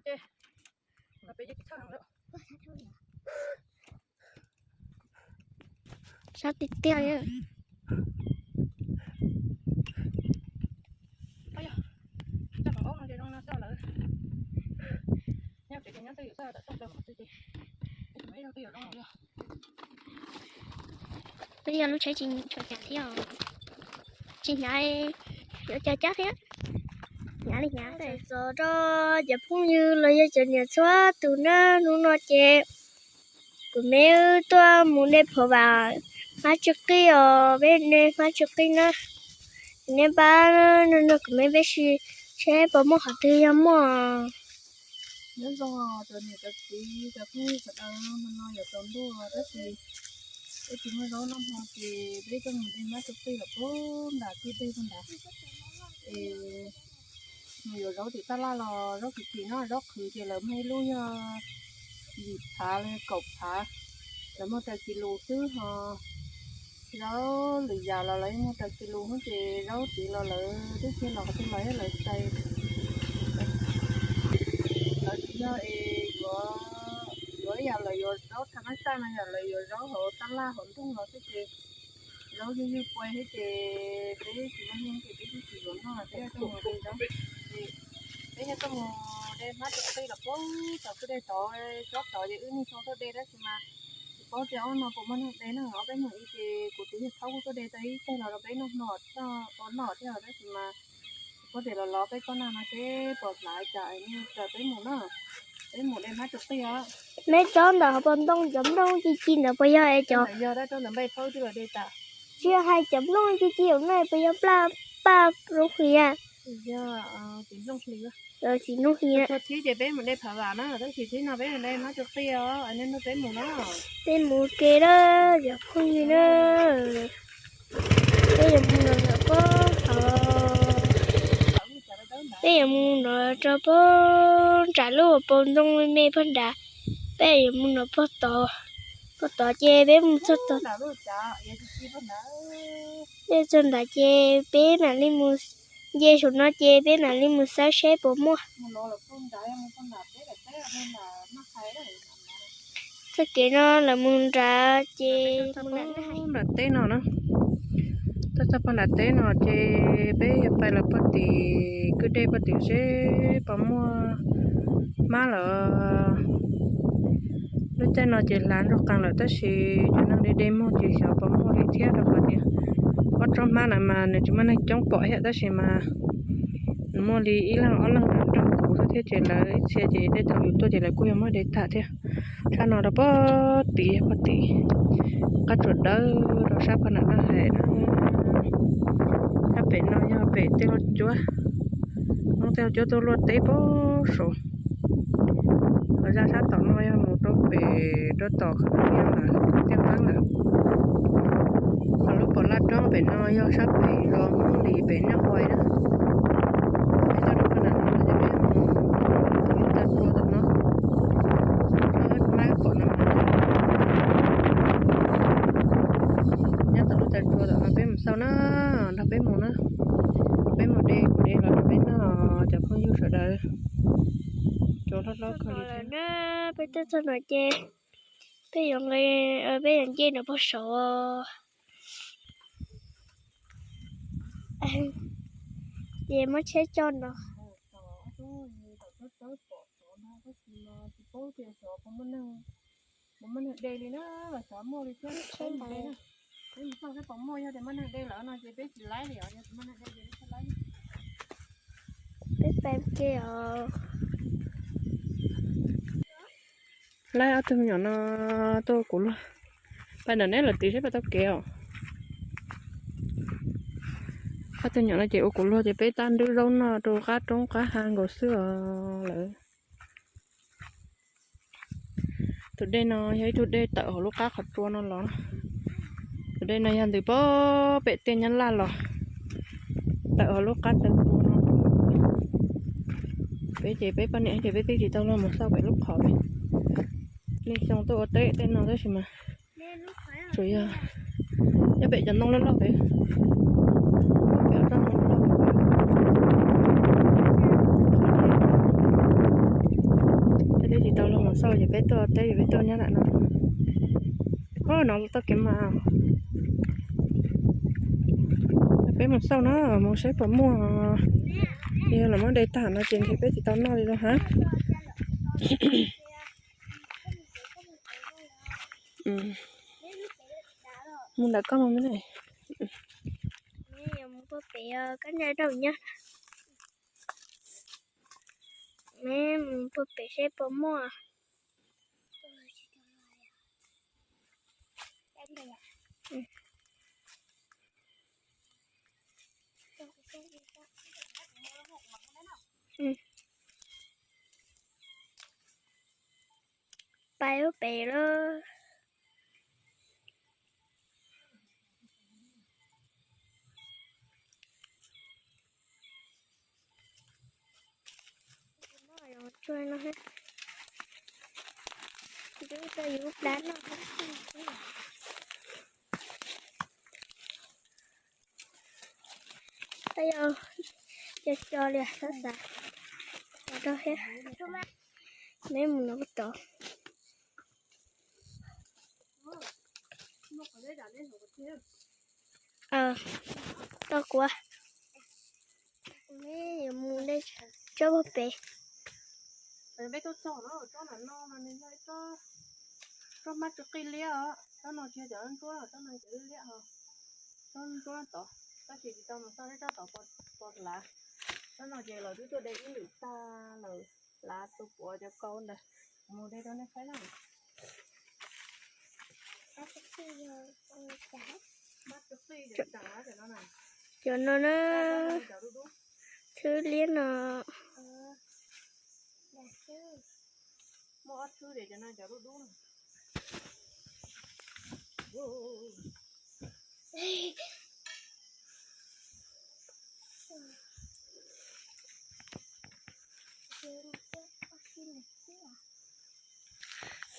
Ces peb sab tiag tiag. Twb yog lub tsheb tsis tshua cas thiab os. Tsis hnyav, yuav cas cab thiab. Hnyav li hnyav. Txog rau cov phooj ywg los yog cov niam txhua tus na, hnub no ces kuv me wb tuaj mus de phov vam hmab tsw qij os, peb de hmab tsw qij na. Kuv niam pab nrog kuv me peb si seb puas muaj qhov twg yog muaj. Nyob zoo cov niam cov txiv cov phooj ywg sawv daws, hmo no yuav tsaus ntuj tab sis peb tsis muaj zaub noj hmo ces peb tuaj mus de hmab tsw qij los puag nram kwj deg puag nrad. Es mus yuav zaub tim tab laj los zaub kim kim no, zaub qhwv ces lawv muag ib lub yog yim phav los kaum phav, lawv muag raws kis lus xwb ho. Zaub lwm yam los lawv muag raws kis lus xwb ces zaub tid los lawv twb kiag los qhov twg los thiab lawv txais. Lawv tsis yog es yuav, yuav ib yam lawv yuav zaub thav mab xaj no, yog lawv yuav zaub hauv tab laj hauv nroog los xwb ces zaub ywj ywj pua thiab ces peb tsis muaj nyiaj ces peb twb tsis yuav noj, peb yuav tuaj mus de zaub. Peb yuav tuaj mus de hmab tsw qij los puag tom kwj deg tod, tsob tod ces wb niaj hnub tuaj de tab sis mas tsis paub tias ob no puas muaj neeg de na. Ob peb hnub ib ces kuv tus yawg thaub kuj tuaj de tau ib teg los rau peb noj hmo, ua noj thiab tab sis mas tsis paub tias los los peb poj nag no seb puas hlav cas es nej caw peb mus na. Peb mus de hmab tsw qij os. Neb tsob ntawm hauv paus ntoo cov nplooj ci ci ntawd puas yog es cov, yog dab rau ntawm npej thaub twb los de tas. Tsis yog hais cov nplooj ci ci no puas yog plaj paj nplooj hli a? Txiv nplooj hli. Txiv nplooj hli. Txhua thib ces peb mus de phav vam na, tab sis thib no peb mus de hmab tsw qij os, nej nrog peb mus na. Peb mus ke na, cov phooj ywg na. Peb yuav mus no rau puag tod, peb yuav mus no rau puag nram lub paus ntoo me me puag nrad. Peb yuav mus no puag tod, puag tod ces peb mus txog tod. Peb txog nrad ces peb mam li mus, nce saum no ces peb mam li mus xawb seb puas muaj. Txoj kev no lawv mus nrad ces nram teb no na. Txog txog puag nram teb no ces peb yuav pais los puag tim kwj dej puag tim seb puas muaj hmab lawm. Lub caij no ces hlav ntuj qees lawm tab sis cov neeg de de muag ces xyov puas muaj li thiab rau qhov tias ob tsob hmab na mas nws tsis muaj neeg coob pom thiab tab sis mas nws muaj li ib leeg ob leeg nrog kuv xwb thiab ces lawv ib txhia ces tej thaum yus tuaj ces lawv kuj yog muab de tag thiab. Sab no rau puag tim, puag tim qab tsuas dawb rau sab puag nram no hais na. Sab pem no yog pem tej hauv cuab, muab tej hauv cuab tuaj luaj teb puag saud. Ho zaj sab tom no yog mus rau pem rau tom qhov tiaj lawm, tiaj nqeeb lawm. Ho lub pom laj roob pem no yog sab pem zos Hmoob Lis pem Nyab Huais na. Peb tuaj rau puag nram no ces peb mus tom lub tav tsua tom no. Nyob tom lub tav tsua tom no peb mus xauj na, nrog peb mus na. Peb mus de kuv de los rau peb noj cov phooj ywg sawv daws. Tsua hlob hlob kawg li thiab. Peb tuaj txog no ces peb yuav nqe, peb yuav nce no puag saud. Ces muab tsheb coj no. Peb mus xauj seb puas muaj yog tias muaj neeg de lawm no ces peb tsis laib li os, yog tias muaj neeg de ces peb tsis laib. Peb pais ke os. Laib ob tug me nyuam no tuaj kuv luag. Pais ntawm neb lawm tid seb pais tau kev os. Ob tug me nyuam no ces ua kuv luag ces peb tab nrwb zaub noj rau qab roob qab hav nkaus xwb os lawm. Tus dej no yog ib tug dej tawm hauv lub qab qhov tsua no los. Tus dej no yog ntws puag pem tej nyab laj los, tawm hauv lub qab taw tsua no. Peb ces peb poj niam ces peb twb tsis tau los mus xauj pem lub qhov pem. Niaj xyoo tuaj ua teb tej no tab sis mas tsuas yog nyob pem cov ntoo loj loj pem, pem toj ntoo loj loj pem. Yog peb tuaj teb, yog peb tuaj nyob nram no. Ub, no tau kev mas. Peb mus xauj no, mus saib puas muaj. Yog los muab de tag no ces ntshe peb tsis tau noj li lawm hab. Mus nram koj mus ne. Mus puag pem, koj nyob rau nyob. Mus puag pem seb puas muaj. Pais ub pem lawm. Tsuag no, twb rau yus dab no. Yog co co li xav xav rau thiab. Neb mus no tod. Tau kuv. Neb yuav mus de tsob puag pem. Peb tuaj txog no, tsob ntawm no mas nws yog ib tsob, tsob mab tsuj qij liab os. Tsob no tsis yog cov ntsuab, tsob no cov liab liab os. Tsob ntsuab tod, tab sis tsis tau mus xauj tsob tod puas lav. Tsob no ces lawv twb tuaj de ib lwm tag lawm, lav tus puav cov kaus ntawd, mus de rau nej saib na. Cov no na, thwb liab no. Muaj ob thwb, cov no cov dub dub.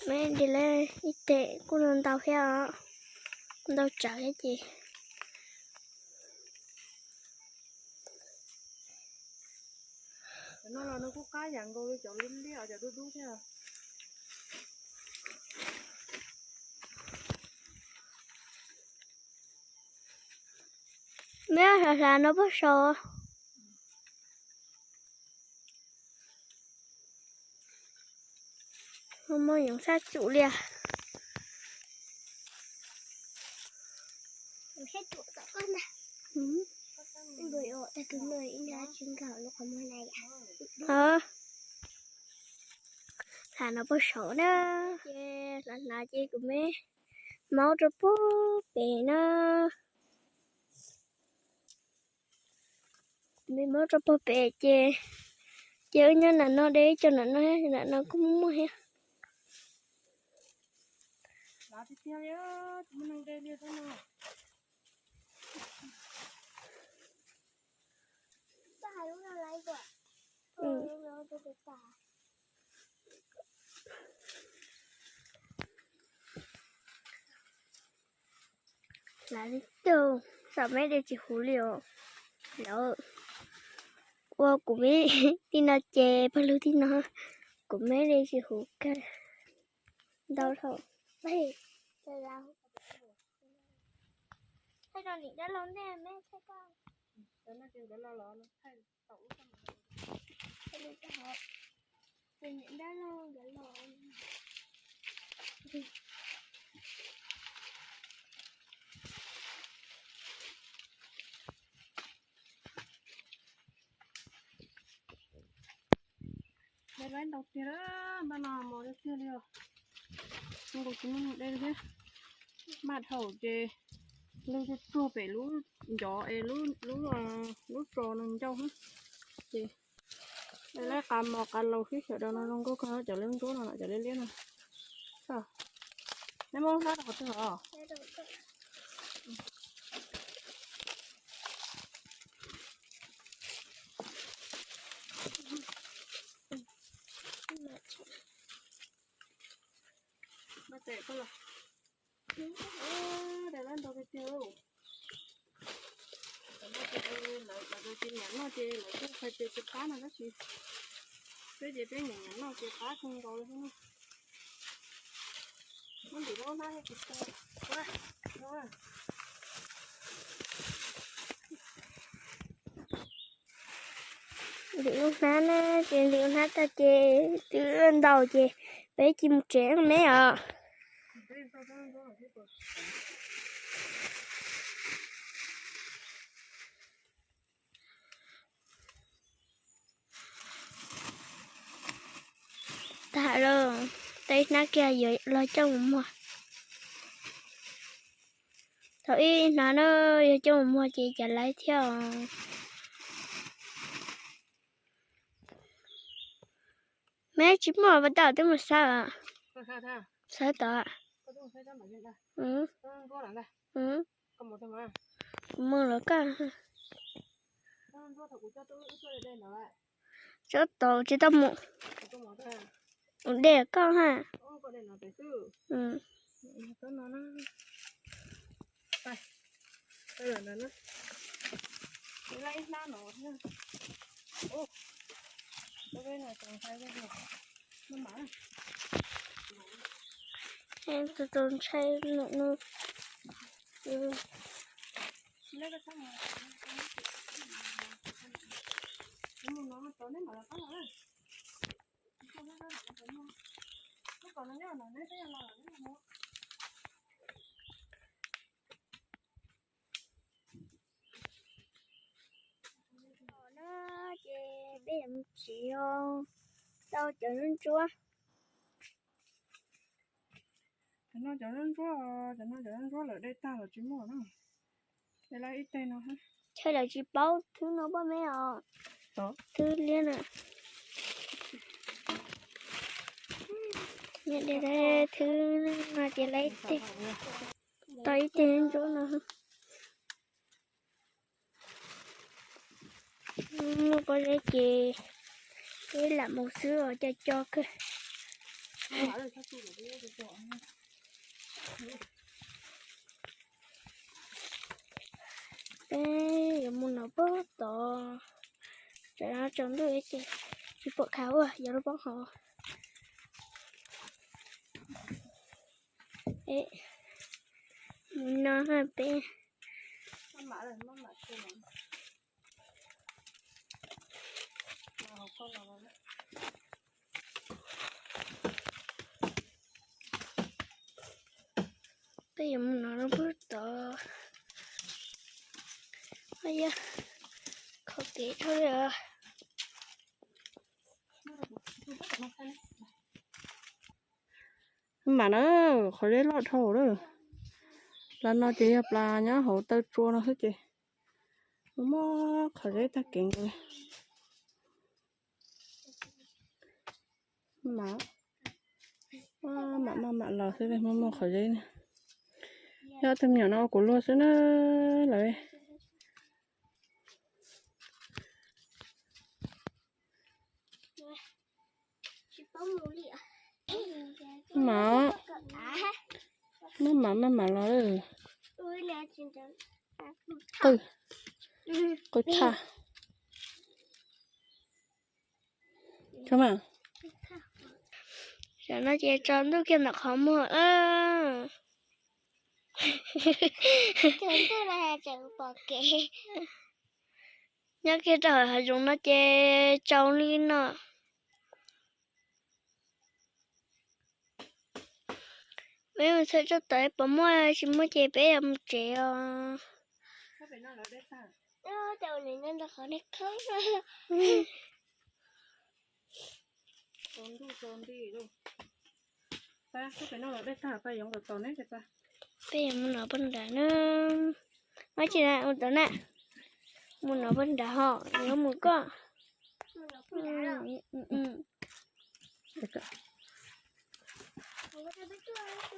Meb de lawm ib teg kuj ntau thiab os, ntau tsawv thiab ces. Cov no los nws kuj qab yam nkaus li cov liab liab, cov dub dub thiab. Meb hlav hlav no puag saud. Muaj yoov sab tsum li. Hlav no puag saud na. Ces hlav hlav ces kuv meb maub rau puag pem na. Kuv meb maub rau puag pem ces, ces wb nyob nram no de ib co nram no, nram no kuj muaj thiab. Hlav li tug, xam meb de tsis huv li os. Lawv ua kuv meb tij no ces pog lug tij no, kuv meb de tsis huv kawg. Ntau dhau. De laib ntau tiag, npaj no mos tiag tiag li os. Nkaus tsis muaj neeg de thiab. Maj dhau ces lug tsuag pem lub ncov es lub, lub tso no ncauj xwb. Ces de laib qas mos qas laus xwb, sawv daws no zoo nkauj kawg cov liab ntsuab no, cov liab liab no. Neb muab hlab rau qhov twg os? Tes, de laib ntau tiag tiag. Lawv, lawv ces nyiam noj ces lawv kuj hais tias tsis qab no tab sis peb ces peb nyiam nyiam noj ces qab kawg nkaus li xwb na. Ntim lub hnab na, ces ntim lub hnab tag ces twb ntau ces peb cia mus tsev me os. Tag lawm, tej hnab kiag yuav los coj mus muag. Thaum ib hnab na, yog coj mus muag ces cas laib thiab os. Me tsis muaj pas tau twb mus xawb. Xawb tod. Mus lawv koj. Tsob tod tsis tau mus. Mus de koj ha. Tus tus ntshai no. Ces peb yuav mus tsev os, tau cov ntsuab. Cov no cov ntsuab, cov no cov ntsuab lawm dej tag los tsis muaj na. Ces lawv ib teg no, chaw lawv tsis paub thwb no poj me os. Thwb liab na. Thwb no ces lawv ib teg, tau ib teg ntsuab no. Muaj pob zeb ces peb lam mus xwb os, co co kawg. Peb yuav mus no puag tod, tam no tsaus ntuj ces tsis pom khav ua, yuav lub pob hov. Mus no peb Peb yuav mus no rau puag tod. Yog, kho kev dhau li os. Mam na, qhov zeb loj dhau lawm. Plas no ces yog plas nyob hauv taw tsua no xwb ces muaj qhov zeb tag kev nkaus li. Mam, mam maj mam los xwb, muaj muaj qhov zeb. Yog tus me nyuam no ua kuv luag xwb na lawm. Mam, maj mam maj mam los. Qw, qw thaj. Tam no ces tsaus ntuj kiag ntawm qhov muag. Nyob kiag rau hav zoov no ces tsaus li no. Peb mus txhawb tsob taws puas muaj, tsis muaj ces peb yuav mus tsev os. Peb yuav mus no poj nrad na. Ua tsi na, ua tod na. Mus no poj nrad ho, yuav mus koj.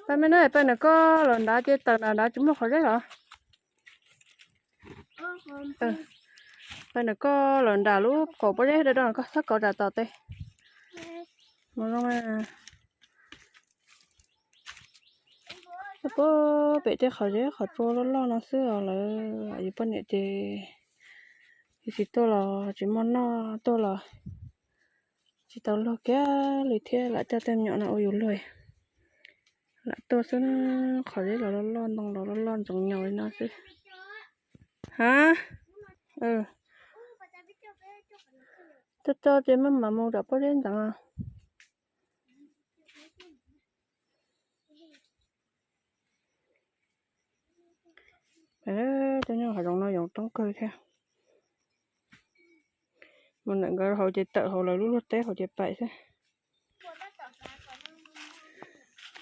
Pab me na, pab nram koj los nrad ces tawm nram nrad tsis muaj qhov zeb los. Pab nram koj los nram lub kaum pob zeb dawb dawb no koj txhob kauv nram tos tes. Mus zoo na. Puag pem tej qhov zeb qhov tsua loj loj no xwb os lawm, yus poj niam ces yus tsis tuaj los tsis muaj noj, tuaj los tsis tau luag kiag li thiab, lam coj tej me nyuam no ua yus luag. Lam tuaj xwb na, qhov zeb los loj loj, ntoo los loj loj ntxoov nyoos li no xwb. Ha, tuaj tso ces maj mam mus rau pob zeb ntawd. Cov nyob hav zoov no yoov roob kawg thiab. Mus ntawm nkawd hauv ces tawm hauv lawv lub luag teb hauv ces paim xwb.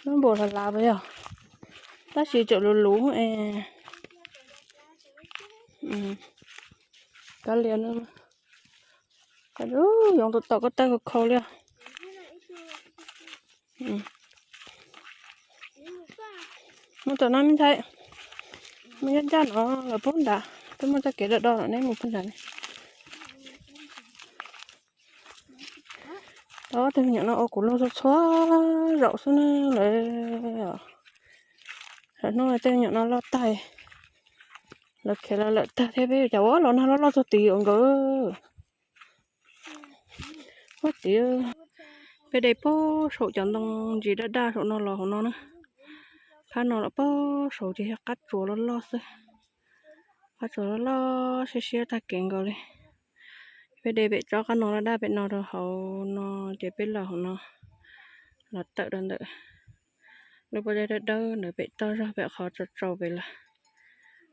Lub npua hlav hlav puas yog? Tab sis tseem luv luv es. Kab lias no, yoov tom tom koj tawg khau khau li os. Mus tom no me ntxhais, mus ncaj ncaj no lawm puag nrad, twb muaj txoj kev do do no neb mus puag nrad ne. Ob tug me nyuam no ua kuv luag txhua txhua zaum xwb na lawm. Lawv hnub tej me nyuam no loj tag, lawv khiav los lawm tag thiab peb cas ua los nag loj loj txog tid ua nkawd. Huab tid, peb de puag saum cov ntoo ntsis daj daj saum no los hauv no na. Phab no los puag saum ces yog qab tsuas loj loj xwb. Qab tsuas loj loj siab siab tag kev nkaus li. Peb de pem tsob qab no laj daj pem no rau hauv no ces peb los hauv no, los tawm rau ntawm lub pob zeb dawb dawb ntawd pem toj zog pem qhov tsaus tsaus pem lawm.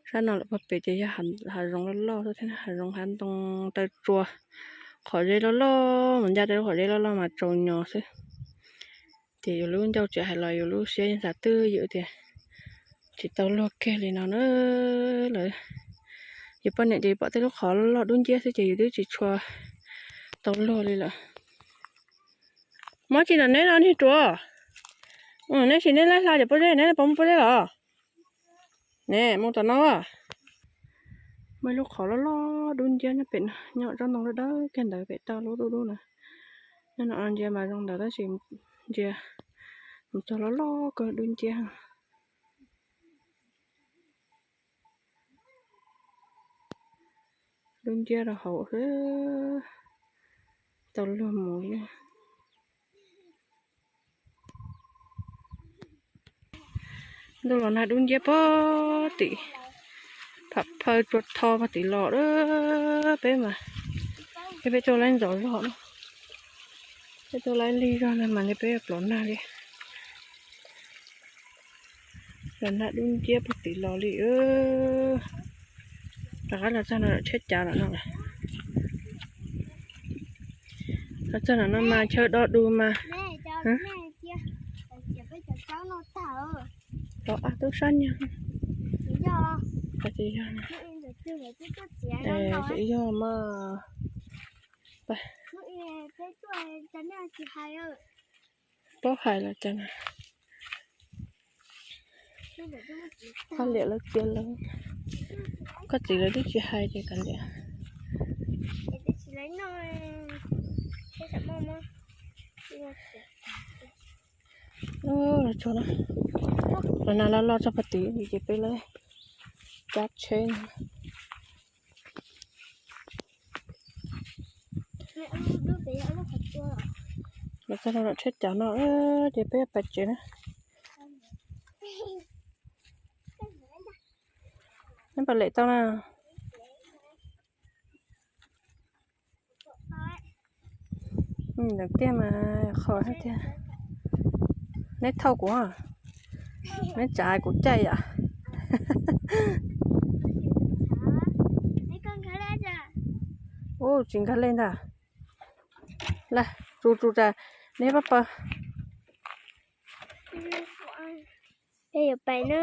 Sab no lawm puag pem ces yog hav zoov loj loj xwb thiab, hav zoov hav ntoo taw tsua. Qhov zeb loj loj mas ncaj rau lub qhov zeb loj loj mas tsaus nyos xwb. Ces yus lub ncauj tsis hais los yus lub siab yeej xav twj ywm tias tsis tau luag kiag li no na lawm. Yus poj niam ces pom tej lub qhov loj loj dub nciab xwb ces yus twb tsis tshua tau luag li lawm. Mob tsis nram neb no niag ruam. Neb sim neb laij hla cov pob zeb, neb puas muaj pob zeb los? Ne mus tom no. Muaj ib lub qhov loj loj dub nciab nyob pem no, nyob tsob ntoo dawb dawb kiag ntawd pem toj lub dub dub na. Nyob no ntsia mas zoo ntawd tab sis ntsia mus txog loj loj kawg dub nciab. Dub nciab rau hauv xwb, tsis tau luag mus li. Ntuj los nag dub nciab puag tim, pham phaw tsua tho puag tim los. Peb mas, peb tuaj laib ntxov zog na, peb tuaj laib lig zog na mas li peb yuav plov nag li. Los nag dub nciab puag tim los li. Rov qab los txog no tshaib cav lawm no. Los txog no mas chaw do du mas. Tau ab tub sab nyag. Tsis yog, tsis yog mas. Paub hais los cas na. Koj liam lawv tias lawv, koj txiv lawv twb tsis hais ces kav liam. Los nag loj loj txog puag tid ces peb lawv cab tsheb no. Los txog no tshaib cav no ces peb pais tsev na. Neb puas lem tau na? Tiag mas qhov tiag. Neb thauj kuv, neb tsav kuv caij yom. Ub, tsis nkag lej ntag. Lawm, tsus tsus tas, neb pab paws. Peb yuav pais na.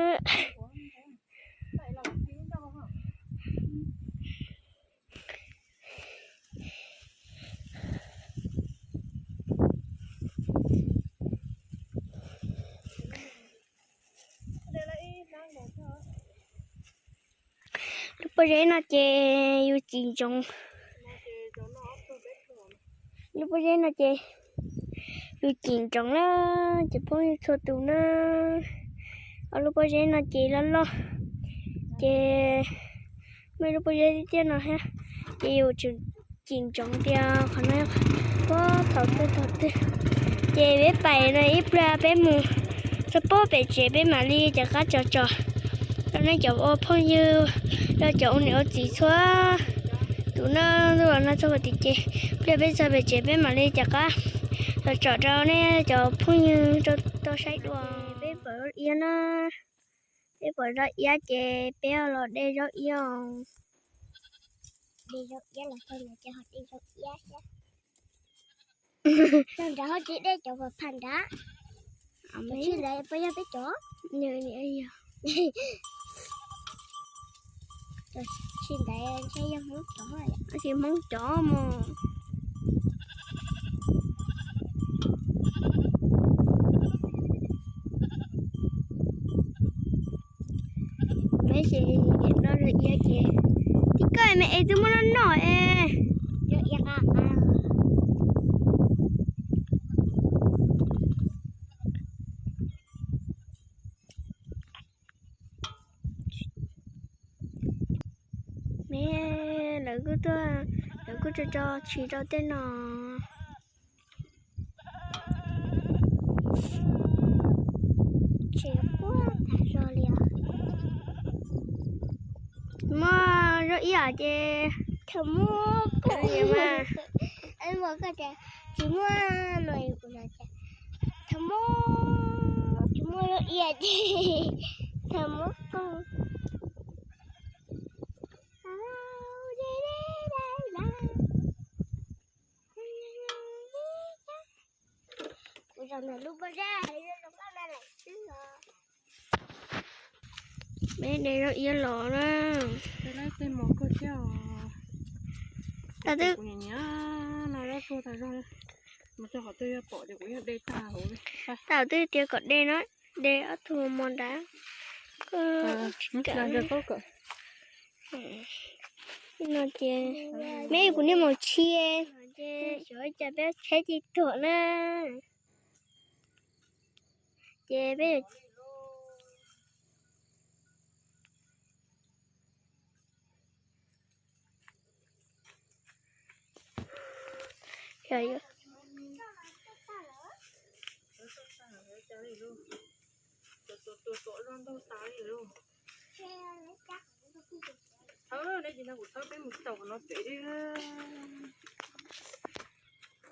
Lub pob zeb no ces yus cim ntsoov. Lub pob zeb no ces yus cim ntsoov na, ces phooj ywg txhua tus na. Ob lub pob zeb no ces loj loj, ces muaj ib lub pob zeb tiaj tiaj no thiab, ces yus tseem cim ntsoov tias qhov no puag thaum twg thaum twg. Ces peb pais no ib pliag peb mus txog Pob pem tsev peb mam li rov qab tsom tsom rau nej cov ua phooj ywg, rau cov ua niam ua txiv txhua tus no. Los no txog tim ces pliag peb txog pem tsev peb mam li rov qab tsom tsom rau nej cov phooj ywg rau tau saib dua. Peb pom zaub iab na, peb pom zaub iab ces peb los de zaub iab os. De zaub iab los, de zaub iab. Cov nrad ho tsis de cov pham nrad. Tsis ntawd puas yog peb cov? Tsis ntawd ntshe yog Hmoob cov, tsis Hmoob cov mus. Meb ces no zaub iab ces tib koj me es twb muab noj noj es. Meb lawv kuj tuaj, lawv kuj tso tso tshis rau tej no. Tsis quaj tas zog li os. Muaj zaub iab ces tsis muaj no, kuv tias tsis muaj, tsis muaj zaub iab ces tsis muaj kooj. Meb de zaub iab los na. Tau twb, tau twb tias kom de no, de ob tug mos nrad. No ces meb kuv niag maum tshis, xyov cas peb tsheb tsis tuam na. Ces peb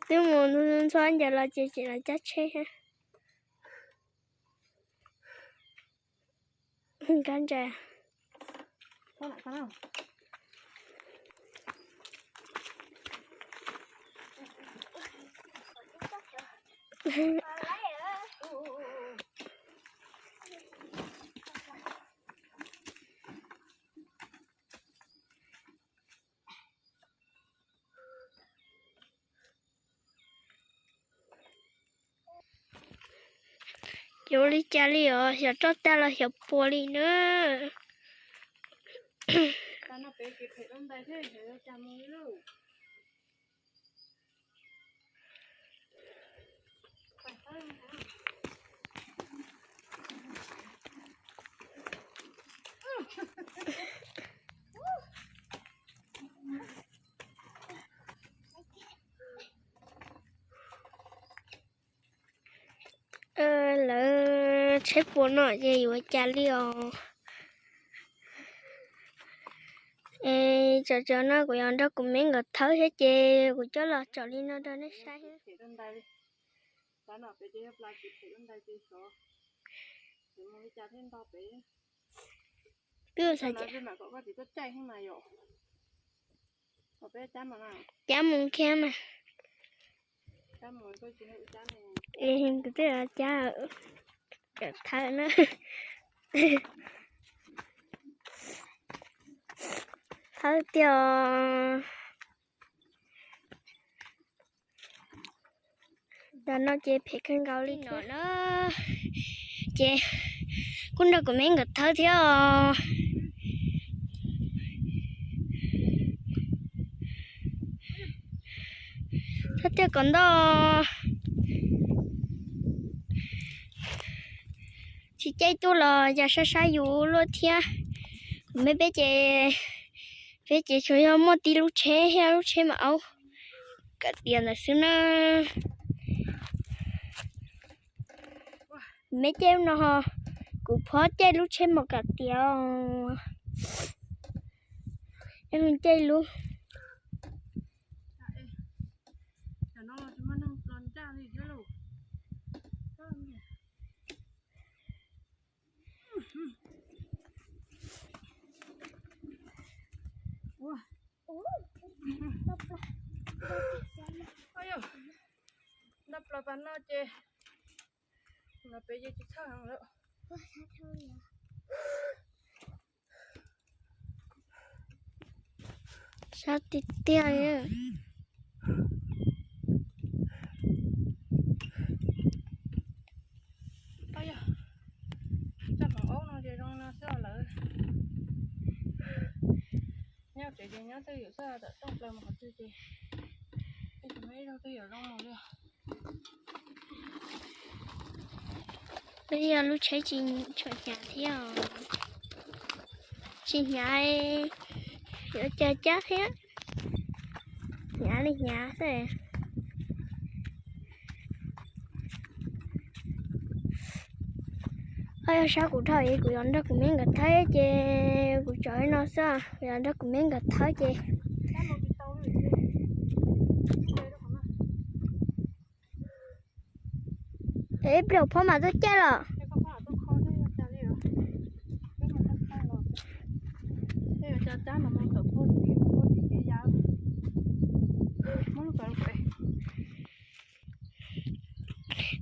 Twb mus ntxhua ncas los ces tseem los cab tsheb thiab. Nkag ntsa. Yuav ua li cas li os, xyov roj tag los xyov puas li na. Lawv tsheb puas no ces yuav cas li os. Es tsam tsam no kuv yuav nrog kuv me nkawd thawb thiab ces kuv coj los tsom li no rau nej saib thiab. Twb xav cab mus kiag mas. Kuv twb cab thawb na. Thawb tiag. Tam no ces phem kawg nkaus li no na. Ces kuj nrog kuv me nkawd thawb thiab os. Thawb tiag kom ntau. Tsis caij tuaj los cas sab sab yus luaj thiab. Kuv me peb ces, peb ces tsuas yog muaj tib lub tsheb thiab lub tsheb mam aub kav tias ntawd xwb na. Meb caij no ho, kuv phob caij lub tsheb mos kas tias, caij lub. Nta plas pas no ces no peb yeej tsis txhawj heev lawm. Sab tiag tiag. Txoj hmoov aub no ces zoo no xwb lawm. Nyob tsev ces nyob twj ywm xwb, tawm rooj plaws mus qhov twg ces ib tug me ib zaug twj ywm zoo mus li. Twb yog lub tsheb tsis tshua hnyav thiab os. Tsis hnyav, yuav cog cab thiab. Hnyav li hnyav xwb. Yog sab kuv dhau es kuv yuav nrog kuv me nkawd thawb ces kuv tso li no xwb, kuv yuav nrog kuv me nkawd thawb ces. Ib pliag phob mas tuaj caij los.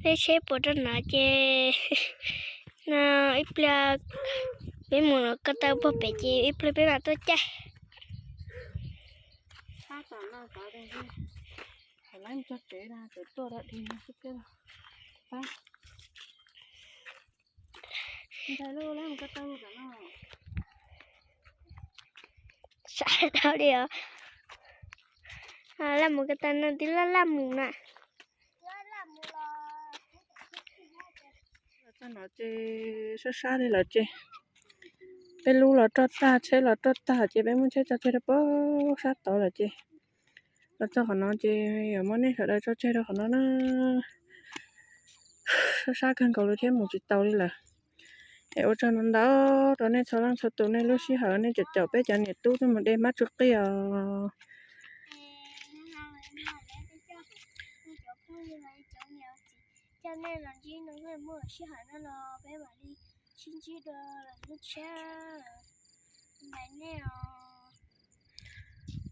Peb tsheb puas rau no ces, no ib pliag peb mus ko taw puag pem ces ib pliag peb mam tuaj caij. Sab dhau li os. Laj mus ko taw no twb laj laj mus na. Txog no ces sab sab li lawm ces peb lub los roj tag, tsheb los roj tag ces peb muab tsheb tso tseg rau pem sab tod lawm ces los txog qhov no ces yuav muab nej sawv daws tso tseg rau qhov no na. Sab sab kawg nkaus li thiab mus tsis tau li lawm. Es ua tsaug ntau ntau rau nej txhua leej txhua tus, nej lub sij hawm nej caum caum peb cov niam tub tuaj mus de mab tsuj qij os.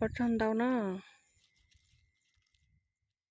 Ua tsaug ntau na.